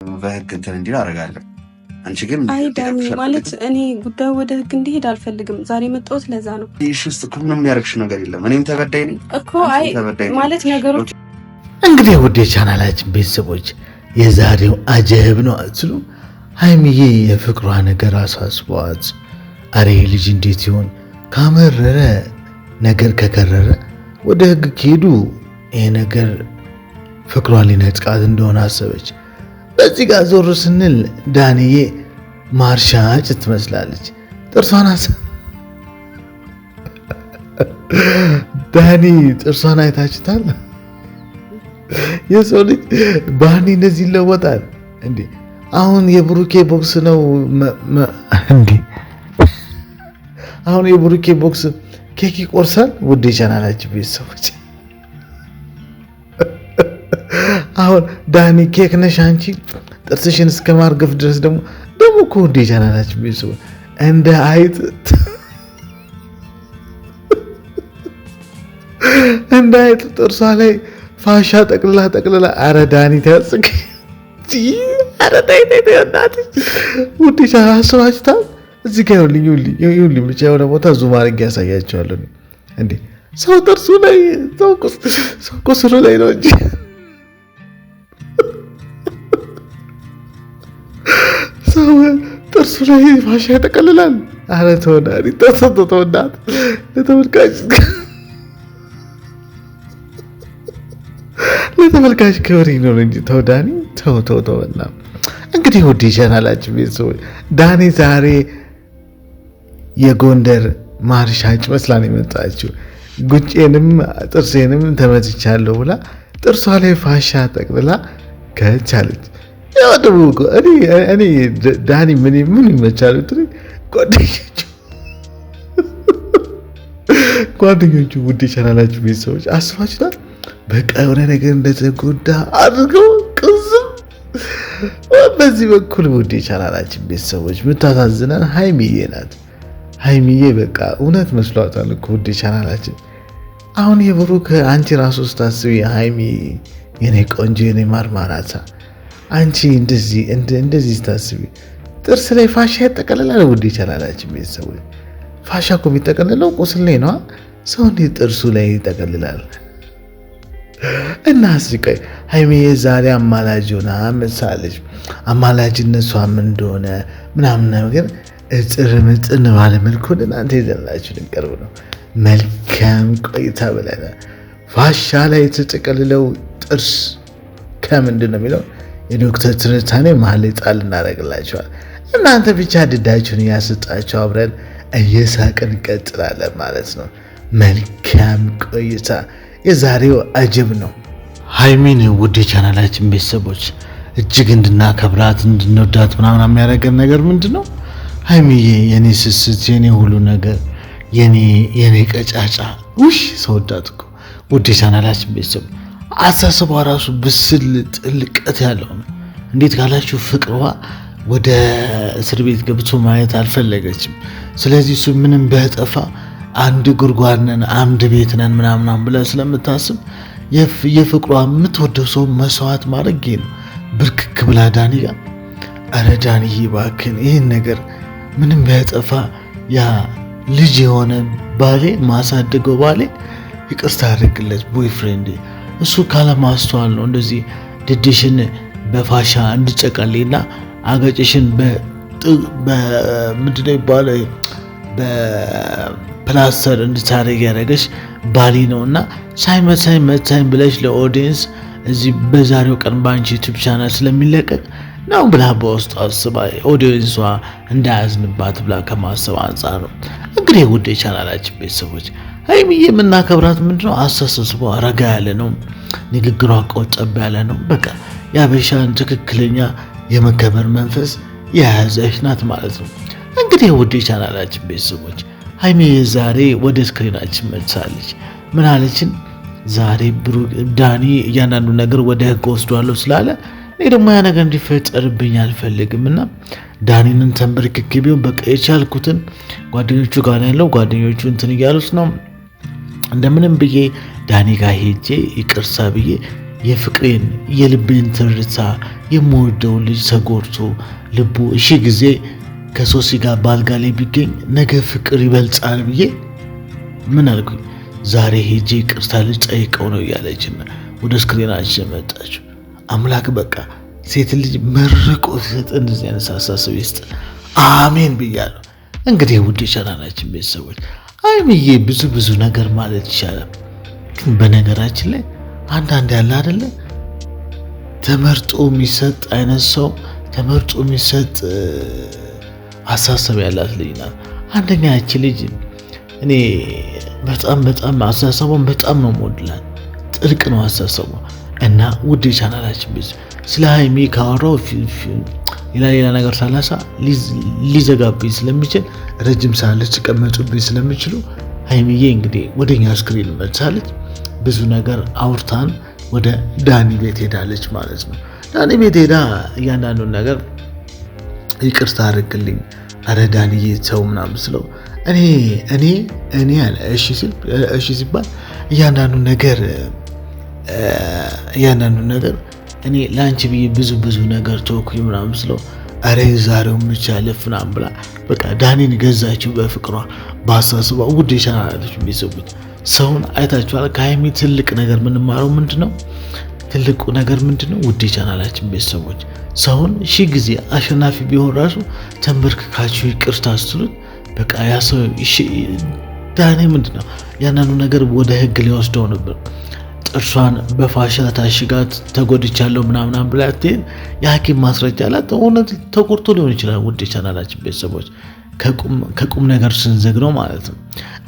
በህግ እንትን እንዲል አደርጋለሁ። አንቺ ግን አይ ዳኒ፣ ማለት እኔ ጉዳዩ ወደ ህግ እንዲሄድ አልፈልግም። ዛሬ መጣሁት ለዛ ነው። ይህ ውስጥ እኮ ምንም የሚያደርግሽ ነገር የለም። እኔም ተበዳይ ነኝ እኮ። አይ ማለት ነገሮች እንግዲህ ውድ የቻናላችን ቤተሰቦች የዛሬው አጀብ ነው አትሉ? ሀይሚዬ የፍቅሯ ነገር አሳስቧት፣ አሬ ልጅ እንዴት ይሆን ካመረረ ነገር ከከረረ ወደ ህግ ከሄዱ ይሄ ነገር ፍቅሯን ሊነጥቃት እንደሆነ አሰበች። በዚህ ጋር ዞር ስንል ዳንዬ ማርሻጭ ትመስላለች። ጥርሷን ዳኒ ጥርሷን አይታችታል። የሰው ልጅ ባህኒ እንደዚህ ይለወጣል እንዴ? አሁን የብሩኬ ቦክስ ነው እንዴ? አሁን የብሩኬ ቦክስ ኬክ ይቆርሳል። ውድ የቻናላችን ቤተሰቦች አሁን ዳኒ ኬክ ነሽ አንቺ ጥርስሽን እስከ ማርገፍ ድረስ ደግሞ እኮ ውድ የቻናላችን ቤተሰቦች እንደ አይጥ እንደ አይጥ ጥርሷ ላይ ፋሻ ጠቅልላ ጠቅልላ። አረ ዳኒ ታያጽቅ። አረ ተይ ተይ ተይ እናትሽ። ውድ የቻናል አስባችሁታል? እዚህ ጋር ይኸውልኝ ይኸውልኝ ብቻ የሆነ ቦታ zoom አድርጌ ያሳያቸዋለሁ። እንዴ ሰው ጥርሱ ላይ ሰው ቁስሉ ላይ ነው እንጂ ሰው ጥርሱ ላይ ፋሻ ይጠቀልላል። አረ ተው ዳኒ ተው ተው እናት ለተመልካች ክብር ይኖር እንጂ ተው ዳኒ ተው ተው ተው። እና እንግዲህ ውድ የቻናላችን ቤተሰቦች ዳኒ ዛሬ የጎንደር ማርሻጭ መስላ ነው የመጣችው። ጉጬንም ጥርሴንም ተመትቻለሁ ብላ ጥርሷ ላይ ፋሻ ጠቅልላ ከቻለች። ያው ደግሞ እኔ ዳኒ ምን ምን ይመቻል ጓደኞቹ ውድ የቻናላችሁ ቤተሰቦች አስባችኋል? በቃ የሆነ ነገር እንደተጎዳ አድርገው ቅዝም። በዚህ በኩል ውድ የቻናላችን ቤተሰቦች የምታሳዝነን ሀይሚዬ ናት። ሀይሚዬ በቃ እውነት መስሏታል እኮ ውድ የቻናላችን። አሁን የብሩክ አንቺ ራሱ ስታስቢ ሀይሚ የኔ ቆንጆ የኔ ማርማራታ አንቺ እንደዚህ እንደዚህ ስታስቢ ጥርስ ላይ ፋሻ ይጠቀልላል። ውድ የቻናላችን ቤተሰቦች ፋሻ እኮ የሚጠቀልለው ቁስል ላይ ነዋ። ሰው እንዴት ጥርሱ ላይ ይጠቀልላል? እና እስኪ ሀይሚዬ ዛሬ አማላጅ ሆና መሳለች። አማላጅነቷ ምን እንደሆነ ምናምን ነገር እጥር ምጥን ባለ መልኩ እናንተ ይዘንላችሁ ልንቀርብ ነው። መልካም ቆይታ ብለናል። ፋሻ ላይ የተጠቀልለው ጥርስ ከምንድን ነው የሚለው የዶክተር ትንታኔ መሀል ላይ ጣል እናደርግላችኋል። እናንተ ብቻ ድዳችሁን እያሰጣችሁ አብረን እየሳቅን እንቀጥላለን ማለት ነው። መልካም ቆይታ። የዛሬው አጀብ ነው። ሀይሚን ውድ የቻናላችን ቤተሰቦች እጅግ እንድናከብራት እንድንወዳት ምናምን የሚያደርገን ነገር ምንድን ነው? ሀይሚዬ የኔ ስስት፣ የኔ ሁሉ ነገር፣ የኔ ቀጫጫ ውሽ ሰወዳት እኮ ውድ የቻናላችን ቤተሰቦች አሳስቧ ራሱ ብስል ጥልቀት ያለው ነው። እንዴት ካላችሁ ፍቅሯ ወደ እስር ቤት ገብቶ ማየት አልፈለገችም። ስለዚህ እሱ ምንም በጠፋ አንድ ጉድጓድ ነን አንድ ቤት ነን ምናምናም ብላ ስለምታስብ የፍቅሯ የምትወደው ሰው መስዋዕት ማድረግ ነው። ብርክክ ብላ ዳኒ ጋር ኧረ ዳንዬ እባክህን ይህን ነገር ምንም ቢያጠፋ ያ ልጅ የሆነ ባሌ ማሳደገው ባሌ ይቅርታ አድርግለት boyfriend እሱ ካለማስተዋል ነው እንደዚህ ድድሽን በፋሻ እንድጨቀልይና አገጭሽን ምንድነው ይባላል በፕላስተር እንድታደርግ ያደረገሽ ባሌ ነው እና ሳይመታኝ መታኝ ብለሽ ለ audience እዚህ በዛሬው ቀን በአንቺ YouTube channel ስለሚለቀቅ ነው ብላ በውስጡ አስባ audience ዋ እንዳያዝንባት ብላ ከማሰብ አንጻር ነው። እንግዲህ ውድ የቻናላችን ቤተሰቦች ሀይሚዬ የምናከብራት ምንድነው አስተሳሰቧ ረጋ ያለ ነው። ንግግሯ ቆጠብ ያለ ነው። በቃ የአበሻን ትክክለኛ የመከበር መንፈስ የያዘች ናት ማለት ነው። እንግዲህ ውድ የቻናላችን ቤተሰቦች ሀይሚዬ ዛሬ ወደ screen ኣችን መጥታለች። ምን አለችን? ዛሬ ዳኒ እያንዳንዱ ነገር ወደ ህግ ወስዷለሁ ስላለ እኔ ደግሞ ያ ነገር እንዲፈጠርብኝ አልፈልግም እና ዳኒንን ተንበርክኬ ቢሆን በቃ የቻልኩትን ጓደኞቹ ጋር ያለው ጓደኞቹ እንትን እያሉት ነው እንደምንም ብዬ ዳኒ ጋር ሄጄ ይቅርታ ብዬ የፍቅሬን የልቤን ትርታ የምወደው ልጅ ተጎድቶ ልቡ እሺ ጊዜ ከሶሲ ጋር ባልጋ ላይ ቢገኝ ነገ ፍቅር ይበልጻል ብዬ ምን አልኩኝ? ዛሬ ሄጄ ይቅርታ ልጠይቀው ነው እያለች ወደ screen ኣችን መጣችው። አምላክ በቃ ሴት ልጅ መርቆ ሲሰጥ እንደዚህ አይነት አስተሳሰብ ይስጥ። አሜን ብያለሁ። እንግዲህ ውድ የቻናላችን ቤተሰቦች ሀይሚዬ ብዙ ብዙ ነገር ማለት ይቻላል። ግን በነገራችን ላይ አንዳንድ ያለ አይደለ ተመርጦ የሚሰጥ አይነት ሰው ተመርጦ የሚሰጥ አሳሰብ ያላት ልጅ ናት። አንደኛ ያቺ ልጅ እኔ በጣም በጣም አስተሳሰቧን በጣም ነው የምወድላት። ጥልቅ ነው አስተሳሰቧ። እና ውድ የቻናላችን ቤት ስለ ሀይሚ ካወራው ሌላ ሌላ ነገር ሳላሳ ሊዘጋብኝ ስለሚችል ረጅም ሰዓት ልትቀመጡብኝ ስለሚችሉ ሀይሚዬ እንግዲህ ወደኛ screen መጥታለች። ብዙ ነገር አውርታን ወደ ዳኒ ቤት ሄዳለች ማለት ነው። ዳኒ ቤት ሄዳ እያንዳንዱን ነገር ይቅርታ አድርግልኝ፣ አረ ዳንዬ ሰው ምናምን ስለው እኔ እኔ እኔ አለ እሺ ሲል እሺ ሲባል እያንዳንዱ ነገር እያንዳንዱ ነገር እኔ ለአንቺ ብዬ ብዙ ብዙ ነገር ተወኩኝ ምናምን ስለው አረ ዛሬው ብቻ ልፍ ምናምን ብላ በቃ ዳኒን ገዛችው በፍቅሯ በአስተሳሰቧ። ውድ የቻናላችሁ ቤተሰቦች ሰውን አይታችኋል። ከሀይሚ ትልቅ ነገር የምንማረው ምንድን ነው? ትልቁ ነገር ምንድን ነው? ውድ የቻናላችን ቤተሰቦች ሰውን ሺህ ጊዜ አሸናፊ ቢሆን ራሱ ተንበርክካችሁ ይቅርታ ስትሉት በቃ ያ ሰው ዳኒ ምንድን ነው ያንዳንዱ ነገር ወደ ህግ ሊወስደው ነበር። ጥርሷን በፋሻ ታሽጋት ተጎድቻለሁ ምናምናም ብላ ትሄድ የሐኪም ማስረጃ አላት። እውነት ተቆርጦ ሊሆን ይችላል። ውድ የቻናላችን ቤተሰቦች ከቁም ነገር ስንዘግነው ማለት ነው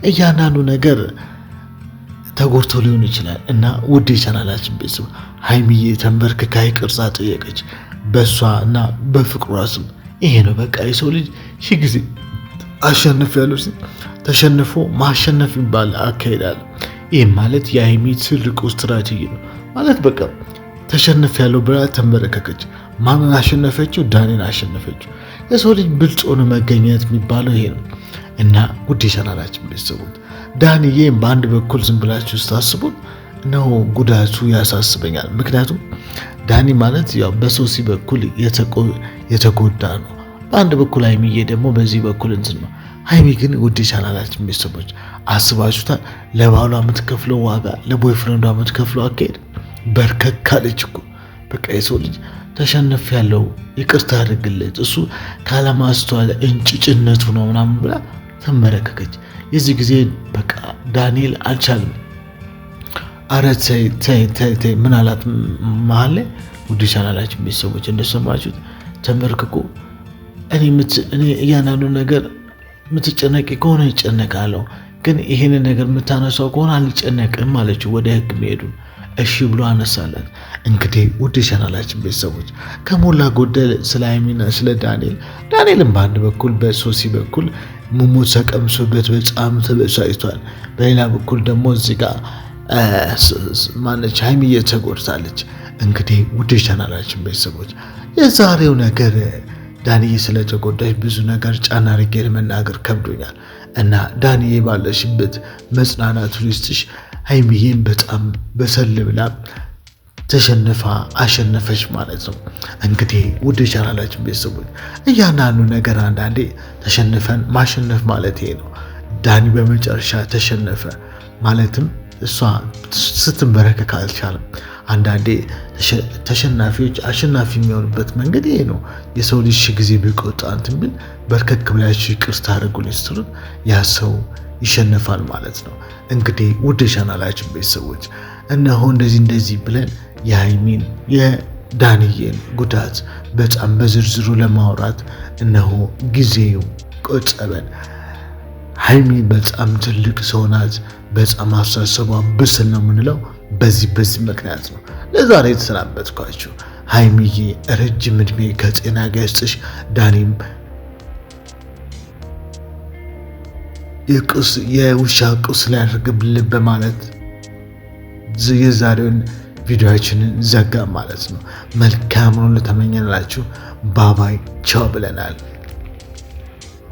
እያንዳንዱ ነገር ተጎድቶ ሊሆን ይችላል። እና ውድ የቻናላችን ቤተሰቦች ሀይሚዬ ተንበርክካ ይቅርታ ጠየቀች በእሷ እና በፍቅሯ ስም። ይሄ ነው በቃ የሰው ልጅ ሺህ ጊዜ አሸንፍ ያለው ተሸንፎ ማሸነፍ ይባል አካሄዳል። ይህም ማለት የሀይሚ ትልቁ ስትራቴጂ ነው ማለት በቃ ተሸንፍ ያለው ብላ ተንበረከከች። ማንን አሸነፈችው? ዳኒን አሸነፈችው። የሰው ልጅ ብልጥ ሆኖ መገኘት የሚባለው ይሄ ነው። እና ውድ የቻናላችን ቤተሰቦች ዳንዬ በአንድ በኩል ዝም ብላችሁ ስታስቡት ነው ጉዳቱ ያሳስበኛል። ምክንያቱም ዳኒ ማለት ያው በሶሲ በኩል የተጎዳ ነው። በአንድ በኩል ሀይሚዬ ደግሞ በዚህ በኩል እንትን ነው። ሀይሚ ግን ውድ የቻናላችን ቤተሰቦች አስባችሁታል? ለባሏ የምትከፍለው ዋጋ፣ ለ boyfriend ዷ የምትከፍለው አካሄድ በርከክ አለች እኮ። በቃ የሰው ልጅ ተሸነፍ ያለው ይቅርታ አድርግለት እሱ ካለማስተዋል እንጭጭነቱ ነው ምናምን ብላ ተመረከከች። የዚህ ጊዜ በቃ ዳንኤል አልቻልም። አረ ተይ ተይ ተይ ተይ ምን አላት መሀል ላይ። ውድ ቻናላችን ቤተሰቦች እንደሰማችሁት ተንበርክኮ እኔ እያንዳንዱ ነገር የምትጨነቂ ከሆነ ይጨነቃለሁ፣ ግን ይሄንን ነገር የምታነሳው ከሆነ አልጨነቅም አለችው። ወደ ህግ መሄዱን እሺ ብሎ አነሳላት። እንግዲህ ውድ ቻናላችን ቤተሰቦች ከሞላ ጎደል ስለ ሀይሚና ስለ ዳንኤል ዳንኤልም በአንድ በኩል በሶሲ በኩል ሙሙት ተቀምሶበት በጣም ተበሳጭቷል። በሌላ በኩል ደግሞ እዚህ ጋር ማነች ሀይሚዬ ተጎድታለች። እንግዲህ ውድ ቻናላችን ቤተሰቦች የዛሬው ነገር ዳንዬ ስለተጎዳች ብዙ ነገር ጫና አድርጌ ለመናገር ከብዶኛል እና ዳንዬ ባለሽበት መጽናናቱን ይስጥሽ። ሀይሚዬን በጣም በሰል ብላ ተሸንፋ አሸነፈች ማለት ነው። እንግዲህ ውድ ቻናላችን ቤተሰቦች እያንዳንዱ ነገር አንዳንዴ ተሸንፈን ማሸነፍ ማለት ይሄ ነው። ዳኒ በመጨረሻ ተሸነፈ ማለትም እሷ ስትንበረከክ አልቻለም። አንዳንዴ ተሸናፊዎች አሸናፊ የሚሆኑበት መንገድ ይሄ ነው። የሰው ልጅ ሺህ ጊዜ ቢቆጣ እንትን ቢል በርከክ ብላችሁ ይቅርታ አድርጉልኝ ስትሉት ያ ሰው ይሸነፋል ማለት ነው። እንግዲህ ውድ ቻናላችን ቤተሰቦች እነሆ እንደዚህ እንደዚህ ብለን የሀይሚን የዳንዬን ጉዳት በጣም በዝርዝሩ ለማውራት እነሆ ጊዜው ቆጠበን። ሀይሚ በጣም ትልቅ ሰው ናት። በጣም አስተሳሰቧ ብስል ነው የምንለው በዚህ በዚህ ምክንያት ነው። ለዛሬ የተሰናበትኳችሁ ሀይሚዬ ረጅም እድሜ ከጤና ጋር ይስጥሽ። ዳኒም የውሻ ቁስል ያደርግብልን በማለት የዛሬውን ቪዲዮችንን ዘጋ ማለት ነው። መልካም ነው ለተመኘንላችሁ ባባይ ቻው ብለናል።